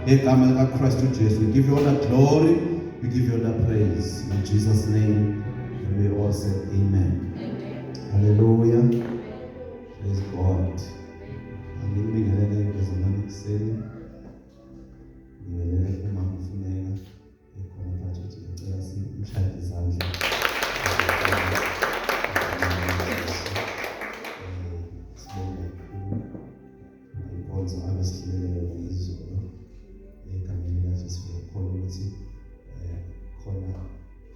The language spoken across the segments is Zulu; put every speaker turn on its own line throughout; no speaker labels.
Ngegama likaKristu Jesu, we give you all the glory, we give you all the praise. In Jesus' name, and we all say amen.
Amen.
Hallelujah. Praise God. Angibingelele bazalwane ekuseni. Ngibingelele umama uFuneka ekhona phakathi, ngicela simshaye izandla. Sibonga kakhulu inkonzo abesihlelele yona izolo. Egameni likaJesu ngiyakholwa ukuthi khona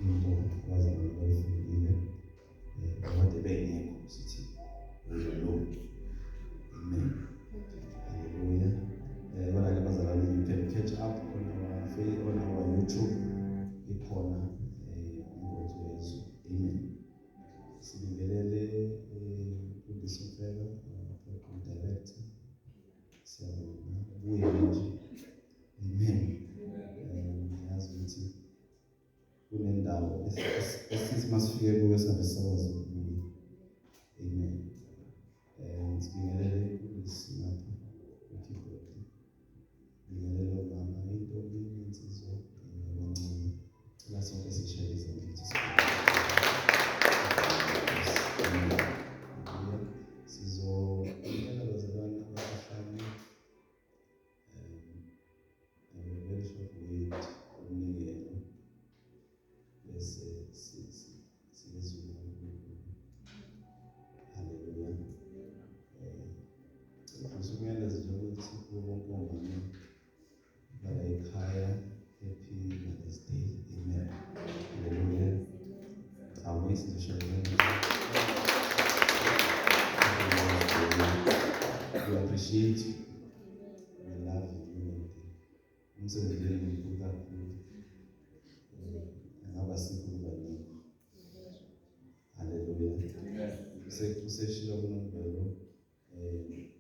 into abazalwane bayifundile, kade bengekho, sithi lo. Amen. Hallelujah. Kodwa ke bazalwane, you can catch up on our YouTube, ikhona inkonzo yezwe. Amen. Sibingelele umfundisi Mfeka, program director. Siyabonga buye nje. Amen. Ngiyazi ukuthi kunendawo esithi masifike kuyo singabe sisakwazi ukubuya. Amen. Sibingelele umfundisi ngapha keyboard, bingelele omama, intombi, insizwa abancane. Cela sonke sishaye izandla ukuthi sibonge. Sizonikela bazalwane abahlanu a very short word, umnikelo, bese sikezulu kaNkulunkulu. Haleluya. Cela umyalezo nje ukuthi kubo bonke omama bala ekhaya, happy Mother's Day. Amen. Haleluya. Awu, sizoshaye izandla. We appreciate you. We love you. And umsebenzi wenu mkhulu kakhulu. Angaba sikho kuba nikho. Haleluya. Useshilo kunombelo,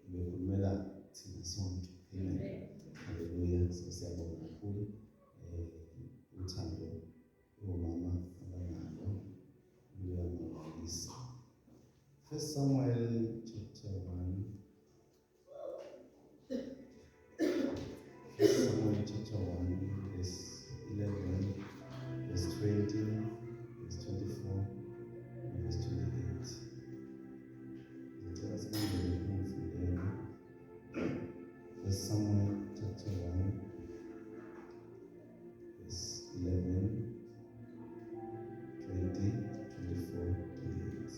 bekhulumela thina sonke. Amen. Haleluya. So siyabonga kakhulu uthando omama abanalo luyamangalisa. First Samuel chapter 1. First Samuel chapter 1, verse 11, verse 20, verse 24, and verse 28. Ngicela sibambele ungifundele. First Samuel chapter 1, verse 11, 20, 24, 28.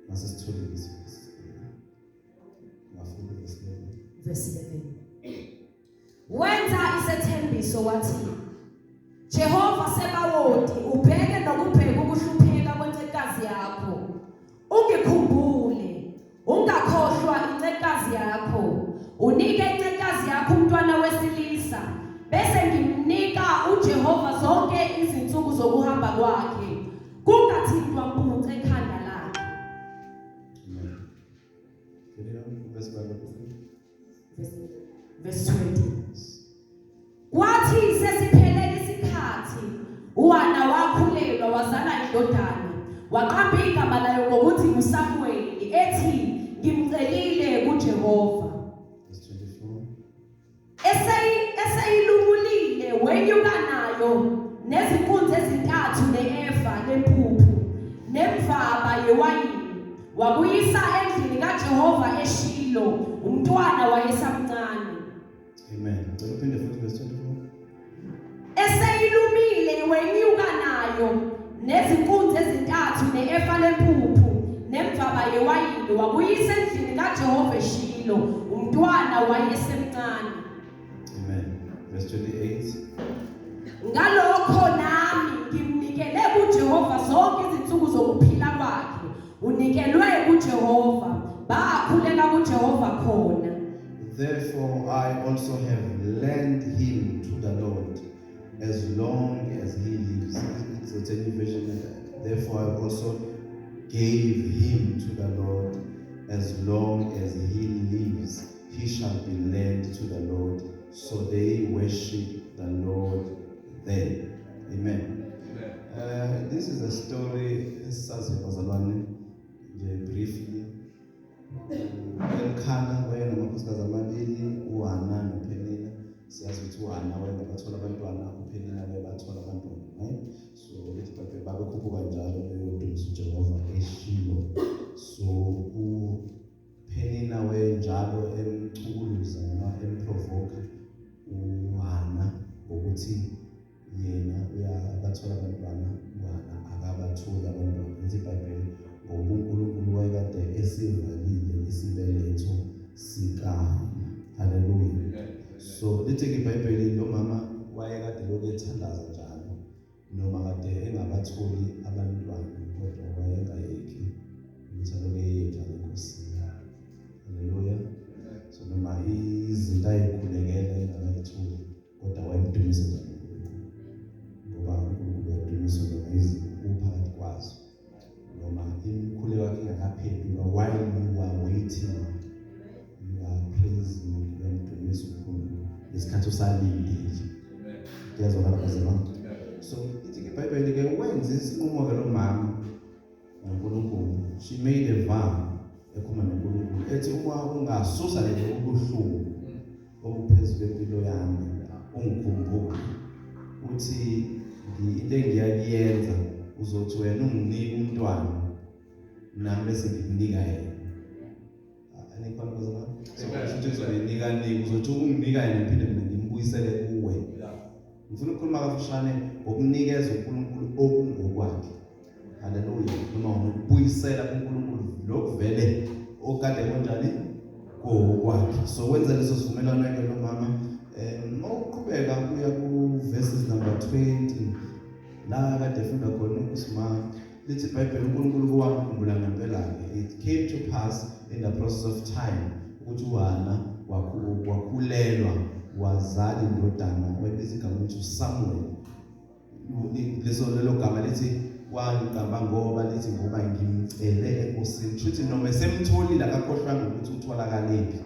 Masesitholile isivesi. Ngafunda verse 11.
Verse 11. Wenza isethembiso wathi, "Jehova Sebawoti, ubheke nokubheka ukuhlupheka kwencekazi yakho. Ungikhumbule, ungakhohlwa incekazi yakho. Unike incekazi yakho umntwana wesilisa, bese ngimnika uJehova zonke izinsuku zokuhamba kwakhe. Kungathintwa mpunce ekhanda lakhe."
Amen. Carry on, verse 1.
Verse 20. Kwathi sesiphelele isikhathi, uHana wakhulelwa, wazala indodana. Waqamba igama layo ngokuthi uSamuweli, ethi, "Ngimcelile kuJehova."
Verse 24.
Eseyilumulile wenyuka nayo nezinkunzi ezintathu ne-efa lempuphu nemvaba yewayini, wakuyisa endlini kaJehova eShilo. Umntwana wayesamncane.
Amen. Ngicela uphinde futhi verse 24.
Eseyilumile wenyuka nayo nezinkunzi ezintathu ne-efa lempuphu nemvaba yewayini, wakuyisa endlini kaJehova eShilo. Umntwana wayesemncane.
Amen. Verse 28.
Ngalokho nami ngimnikele kuJehova zonke izinsuku zokuphila kwakhe. Unikelwe kuJehova. Bakhuleka kuJehova khona.
Therefore, I also have lent him to the Lord as long as he lives. It's a new version. Therefore, I also gave him to the Lord as long as he lives. He shall be lent to the Lord. So they worship the Lord there. Amen. This is a story, esaziyo bazalwane, nje briefly. u-Elkhana wayenamakhosikazi amabili, uHana noPhenina. Siyazi ukuthi uHana wayengabathola abantwana, uPhenina wayebathola abantwana, right? So lithi iBhayibheli babekhuphuka njalo beyodumisa uJehova eShilo. So uPhenina wayenjalo emchukuluza noma emprovoke uHana ngokuthi yena uyabathola abantwana, uHana akabatholi abantwana. Lithi iBhayibheli ngoba uNkulunkulu wayekade esivalile isibeletho sikaHana. Haleluya. So lithi iBhayibheli lo mama wayekade lokhu ethandaza njalo noma kade engabatholi abantwana, kodwa wayengayeki ukuthi aloku eye njalo enkosini. Haleluya. So noma izinto ayikhulekela engakayitholi, kodwa wayemdumisa njalo uNkulunkulu, ngoba uNkulunkulu uyadunyiswa noma izinto uphakathi kwazo, noma imikhuleko yakhe ingakaphendulwa. While you are waiting, you are praising, uyamdumisa uNkulunkulu ngesikhathi usalindile. Kuyazwakala, bazalwane? So ithi iBhayibheli ke wenza isinqumo ke lo mama noNkulunkulu. She made a vow ekhuluma noNkulunkulu ethi, uma ungasusa lelo ubuhlungu obuphezu kwempilo yami, ungikhumbule, uthi into engiyakuyenza, uzothi wena unginike umntwana, nami bese ngikunika yena. Anikhona, bazalwane? So kusho ukuthi uzoyinika nika, uzothi unginika yena, ngiphinde mina ngimbuyisele kuwe. Ngifuna ukukhuluma kafushane ngokunikeza uNkulunkulu okungokwakhe. Haleluya. Noma ukubuyisela kuNkulunkulu lokhu vele okade konjani kokwakhe. So wenza leso sivumelwano ke lo mama. Mawuqhubeka kuya ku verses number 20 la kade efunda khona uSima, lithi iBhayibheli uNkulunkulu wamkhumbula ngempela ke. It came to pass in the process of time ukuthi uHana wakhulelwa, wazala indodana, wayibiza igama ukuthi uSamuel. Leso lelo gama lithi wangiqamba ngoba lithi ngoba ngimcele enkosini. Kusho noma esemtholile akakhohlwanga ukuthi utholakaliphi,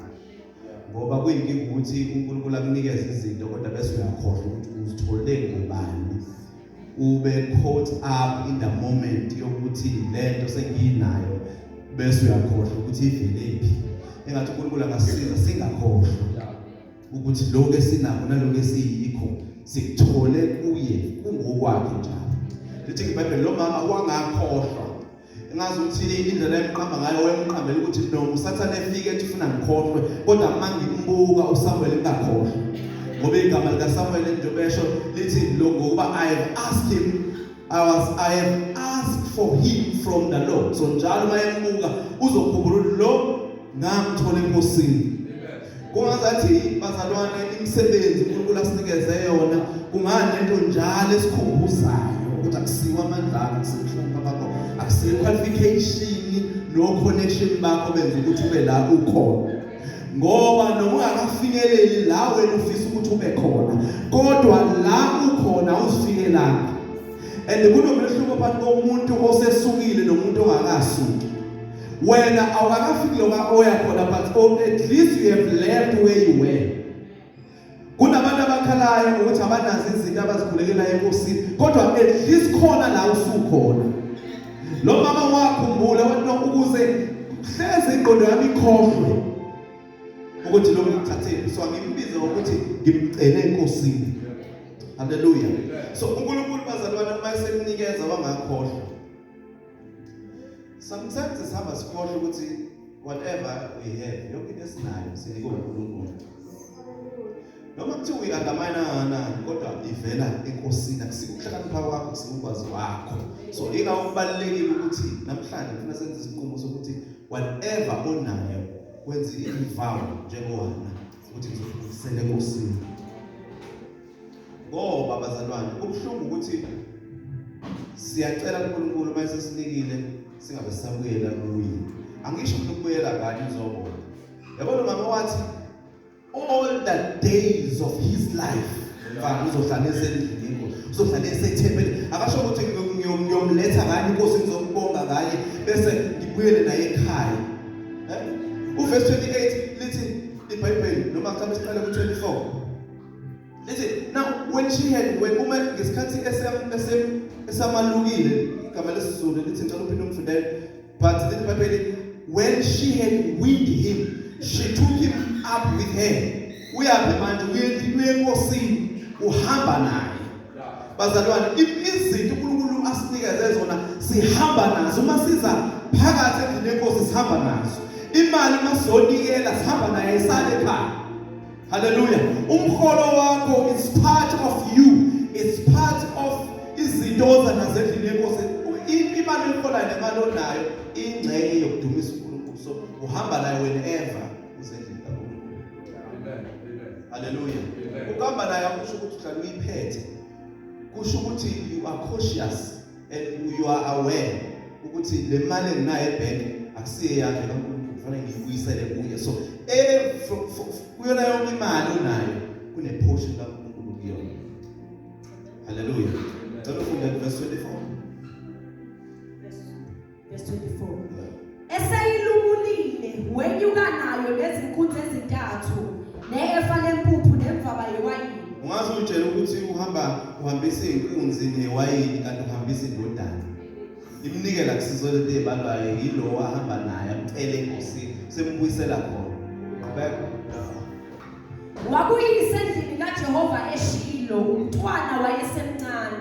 ngoba kuyinkinga ukuthi uNkulunkulu akunikeze izinto kodwa bese uyakhohlwa ukuthi uzithole ngobani, ube caught up in the moment yokuthi lento senginayo, bese uyakhohlwa ukuthi ivelephi. Engathi uNkulunkulu angasiza singakhohlwa ukuthi lokho esinakho nalokho esiyikho sikuthole kuye, kungokwakhe njalo. Lithi iBhayibheli lo mama wangakhohlwa. Engazi ukuthi indlela emqamba ngayo, wemqambela ukuthi noma uSathane efike ethi ufuna ngikhohlwe, kodwa uma ngimbuka uSamuel ngingakhohlwa, ngoba igama likaSamuel njengoba esho lithi lo ngokuba I have asked him, I have asked for him from the Lord. So njalo uma embuka uzokhumbula ukuthi lo ngamthola enkosini. Kungazathi, bazalwane, imisebenzi uNkulunkulu asinikeze yona kunganento njalo esikhumbuzayo ukuthi akusiwo amandla akho, akusihlonipha bakho, akusiyo qualification no connection bakho benza ukuthi ube la ukhona, ngoba noma ungakafinyeleli la wena ufisa ukuthi ube khona, kodwa la ukhona uzifikelanga. And kunomehluko phakathi komuntu osesukile nomuntu ongakasuki. Wena awukakafiki lokho oya khona, but oh, at least you have left where you were. Kunabantu abakhalayo ukuthi abanazo izinto abazikhulekelayo enkosini, kodwa at least khona la usukhona. Lo mama wakhumbula, wathi, no, ukuze hleze ingqondo yami ikhohlwe ukuthi lo ngikuthatheni, so angimbize ngokuthi ngimcele enkosini. Haleluya. So uNkulunkulu, bazalwane, uma esemnikeza wangakhohlwa. Sometimes sihamba sikhohlwa ukuthi whatever we have, yonke into esinayo sinikwe uNkulunkulu, noma kuthiwa uyi-undermine kangakanani, kodwa ivela enkosini. Akusiko ukuhlakanipha kwakho, akusiko ukwazi kwakho. So ingakho kubalulekile ukuthi namhlanje ngifuna senze isinqumo sokuthi whatever onayo, wenze i-vow njengoHana ukuthi ngizobuyisela enkosini, ngoba, bazalwane, kubuhlungu ukuthi siyacela kuNkulunkulu, uma esesinikile singabe sisabuyela kuye. Angisho ukuthi ukubuyela kanye uzobona. Yabona, mama wathi all the days of his life, mfana, uzohlala esendlini yenkosi, uzohlala esethempelini. Akasho ukuthi ngiyomletha ngani inkosi, ngizokubonga ngaye, bese ngibuyele naye ekhaya. Uverse 28 lithi iBhayibheli, noma mhlawumbe siqale ku-24, lithi now when she had when uma ngesikhathi esamalukile, igama lesiZulu lithi, ngicela uphinde ungifundele, but lithi iBhayibheli when she had weaned him. She took him up with her. Uyaphi manje? Uye enkosini, uhamba naye. Bazalwane, izinto uNkulunkulu asinikeze zona sihamba nazo. Uma siza phakathi endlini yenkosi sihamba nazo. Imali uma sizonikela sihamba nayo, isale ekhaya. Hallelujah. Umholo wakho is part of you. It's part of izinto oza nazo endlini yenkosi. Imali oyiholayo nemali onayo ingxenye yokudumisa uNkulunkulu. So uhamba nayo whenever usendlini kaNkulunkulu.
Amen. Amen.
Hallelujah.
Amen.
Ukuhamba nayo akusho ukuthi uhlala uyiphethe. Kusho ukuthi you are cautious and you are aware ukuthi le mali enginayo ebhenki akusiye yakhe kaNkulunkulu, kufanele ngiyibuyisele kuye. So kuyona yonke imali onayo kune portion kaNkulunkulu kuyona. Hallelujah. Cela ufunde verse 24.
Verse 24. Eseyilumulile wenyuka nayo nezinkunzi ezintathu ne-efa lempuphu nemvaba yewayini.
Ungaze utshele ukuthi uhamba uhambisa izinkunzi newayini kanti uhambisa indodana. Imnikela kusizo lento ebalwayo yilo ahamba naye amcele enkosini sembuyisela khona. Qhubeka.
Wakuyisa endlini kaJehova eShilo, umntwana wayesemncane.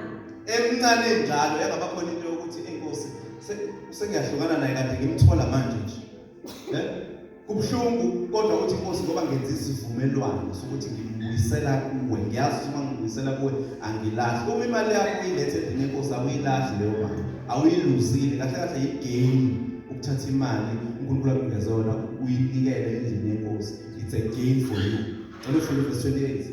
Emncane njalo yangaba khona into yokuthi inkosi sengiyahlukana naye kade ngimthola manje nje. Kubuhlungu kodwa ukuthi inkosi ngoba ngenza isivumelwano sokuthi ngimbuyisela kuwe, ngiyazi ukuthi uma ngibuyisela kuwe angilahli. Uma imali yakho uyilethe endlini yenkosi awuyilahli leyo mali, awuyiluzile. Kahle kahle yi-gain ukuthatha imali uNkulunkulu akunikeze yona uyinikele endlini yenkosi. It's a gain for you. Cela ufunde verse 28.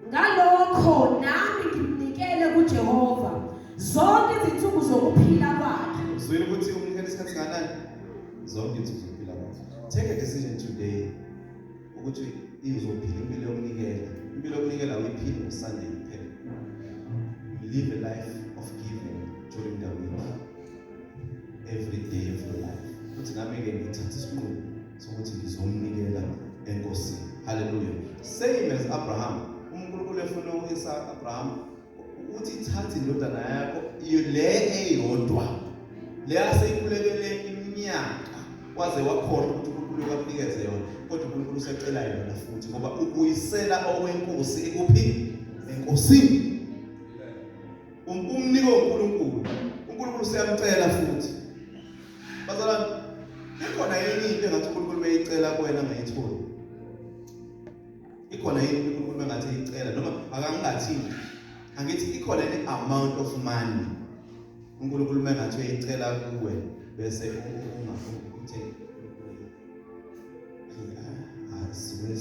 Ngalokho nami ngimnikele kuJehova zonke izinsuku zokuphila kwakhe.
Uzwile ukuthi umnikele isikhathi singanani? Zonke izinsuku zokuphila kwakhe. Take a decision today ukuthi uzophila impilo yokunikela. Impilo yokunikela awuyiphili ngoSunday kuphela. You live a life of giving during the week. Every day of your life. Uthi nami-ke ngithatha isinqumo sokuthi ngizomnikela enkosini. Hallelujah. Same as Abraham. uNkulunkulu efuna uIsaac Abraham uthi thatha indodana yakho le eyodwa le aseyikhulekele iminyaka waze wakhohlwa ukuthi uNkulunkulu ukamnikeze yona, kodwa uNkulunkulu usecela yona futhi ngoba ubuyisela okwenkosi ikuphi? Enkosini. Umniko uNkulunkulu, uNkulunkulu useyamcela futhi. Bazalwane, ikhona yini into engathi uNkulunkulu beyicela kuwena angayitholi? Ikhona yini uNkulunkulu bengathi eyicela noma akangingathini? Angithi ikhona yini amount of money uNkulunkulu mengathi uyayicela kuwe bese ungafuthi asibe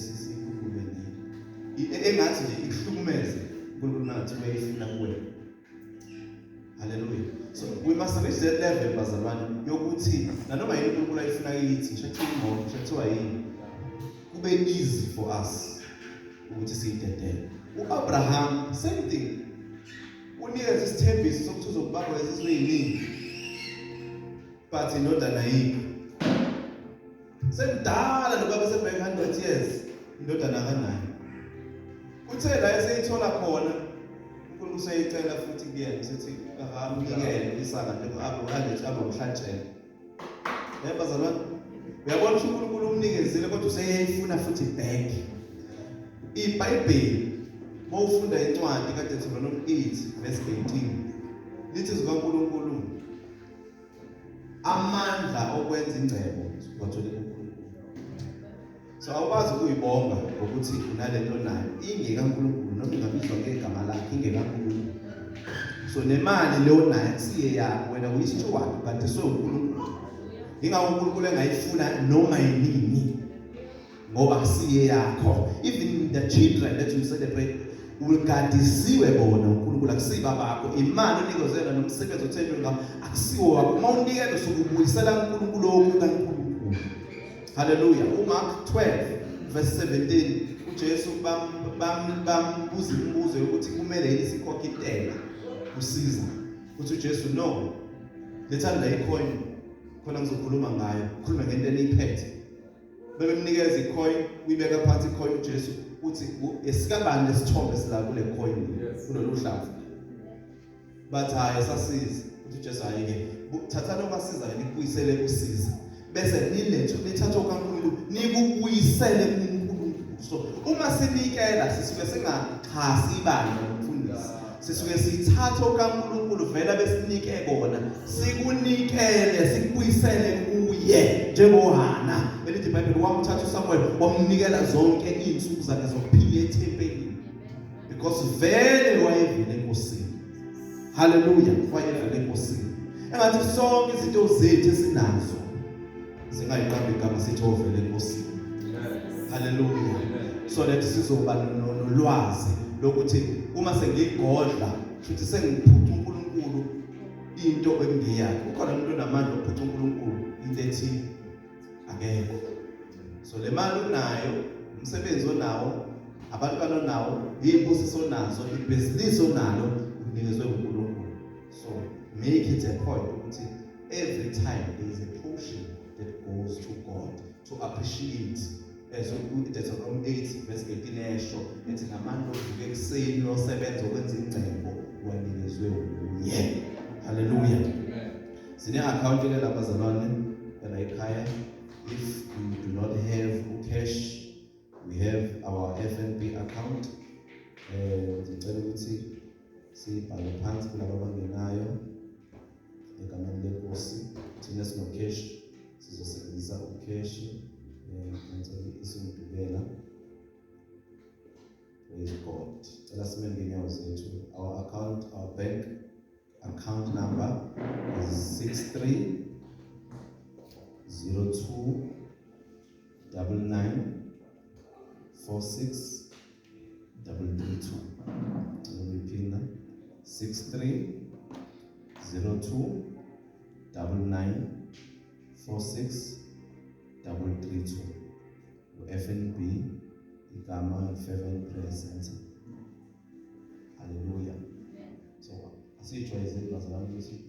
nini engathi nje ikuhlukumeze uNkulunkulu nathi uyayifuna kuwe. Hallelujah. So we must reach that level bazalwane yokuthi nanoma yini uNkulunkulu ayifuna kithi, ngisho kuthiwa imoto, ngisho kuthiwa yini, kube easy for us ukuthi siyidedele. uAbraham same thing. Unikeza isithembiso sokuthi uzokubamba izizwe eziningi. But indodana ayikho. Semdala lo baba sebheke 100 years, indodana akanayo. Kuthe la eseyithola khona uNkulunkulu useyicela futhi kuyena sithi akamnikele Isaka njengo Abe abe umhlatshelo. Yebo bazalwane, uyabona ukuthi uNkulunkulu umnikezile kodwa useyayifuna futhi back. IBhayibheli mawufunda incwadi kaDeuteronomy 8 verse 18 lithi zikaNkulunkulu amandla okwenza ingcebo wathole kuNkulunkulu. So awukwazi ukuyibonga ngokuthi unalento nayo ingekaNkulunkulu noma ingabizwa ngegama lakhe ingekaNkulunkulu. So nemali leyo nayo akusiye yakho wena, uyi-steward but so uNkulunkulu. Ingakho uNkulunkulu engayifuna noma yinini ngoba akusiye yakho. Even the children that you celebrate ugadisiwe bona uNkulunkulu, akusiba bakho. Imali onikezwe yona nomsebenzi othenjwe ngawo akusiwo wakho. Uma unikela usuke ubuyisela uNkulunkulu okukaNkulunkulu. Hallelujah. UMark 12 verse 17 uJesu bambuza imibuzo yokuthi kumele yini sikhokhe intela kusiza. Uthi uJesu no. Lethani la icoin khona ngizokhuluma ngayo. Khuluma ngento eniyiphethe. Bebemnikeza icoin, uyibeka phansi icoin uJesu uthi esikabani lesithombe sila kule coin kulolu hlamvu. Bathi hayi sasiza. Uthi uJesu hayi ke thathani okasiza nikubuyisele kusiza. Bese nilethe nithathe okaNkulunkulu. Sikubuyisele kuNkulunkulu. So uma sinikela sisuke singaxhasi ibandla lomfundisi, sisuke sithatha okaNkulunkulu vela besinike kona, sikunikele, sikubuyisele kuye, njengoHana elithi iBhayibheli wamthatha uSamuel wamnikela zonke izinsuku zakhe zokuphila ethempelini, because vele wayevele enkosini. Haleluya, wayevele enkosini. Engathi sonke izinto zethu esinazo singayiqamba igama sithi ovele enkosini. Haleluya. So that sizoba nolwazi lokuthi uma sengiyigodla futhi sengiphuca uNkulunkulu into ekungeyakhe. Ukhona umuntu onamandla okuphuca uNkulunkulu into ethile? Akekho. So le mali unayo, umsebenzi onawo, abantwana onawo, izibusiso onazo, ibhizinisi onalo, unikezwe uNkulunkulu. So make it a point ukuthi every time there is a portion that goes to God to appreciate, as uDeuteronomy 8 verse 18 esho, ethi namandla ovuka ekuseni osebenza ukwenza ingcebo wanikezwe uye. Haleluya. Sine account ke labazalwane la ekhaya. If you do not have cash, we have our FNB account. Ngicela ukuthi sibhale phansi kulabo abangenayo egameni lenkosi. Thina sino cash, sizosebenzisa ucash. Ngicela isindubela. Praise God. Cela sime ngenyawo zethu. Our account, our bank account number is 63 02 99 46 332. Ngiyiphinda, 63 02 99 46 332, FNB, igama Fervent Prayer Center. Hallelujah. So asijwayezeni bazalwane ukuthi